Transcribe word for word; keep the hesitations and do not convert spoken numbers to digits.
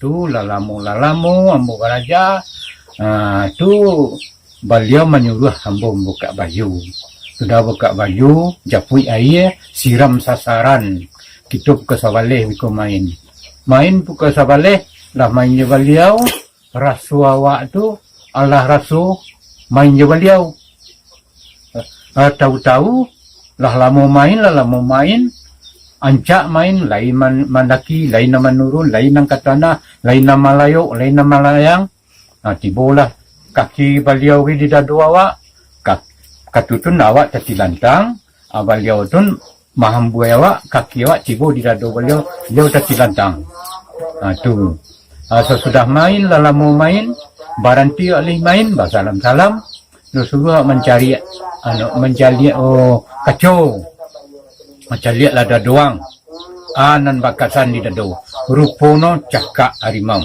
Tu lah lamo, lah lamo ambo baraja, ah, tu baliau manyuruah ambo mambukak baju. Sudah bukak baju, japuik aia, siram sasaran. Kito pukua sabaleh biko main. Main pukua sabaleh, lah main jo baliau, raso awak tu, alah raso main jo baliau. Ah, tahu-tahu, lah lamo main, lah lamo main, ancak main, lai man-, mandaki, lai nan manurun, lai nan ka tanah, lai nan malayok, lai nan malayang. Ah, tibolah kaki baliau di dado awak, ka-, katutun awak tatilantang, ah, baliau tun mahambuai awak, kaki awak tibo di dado baliau, baliau tatilantang. Ah, tu. Ah, sasudah main, lah lamo main, baranti alih main, basalam-salam, terus suruah mancaliak, anu, mancaliak, oh, kaco. Mancaliak lah dado ang. Ah, nan bakasan di dado. Rupono cakak harimau.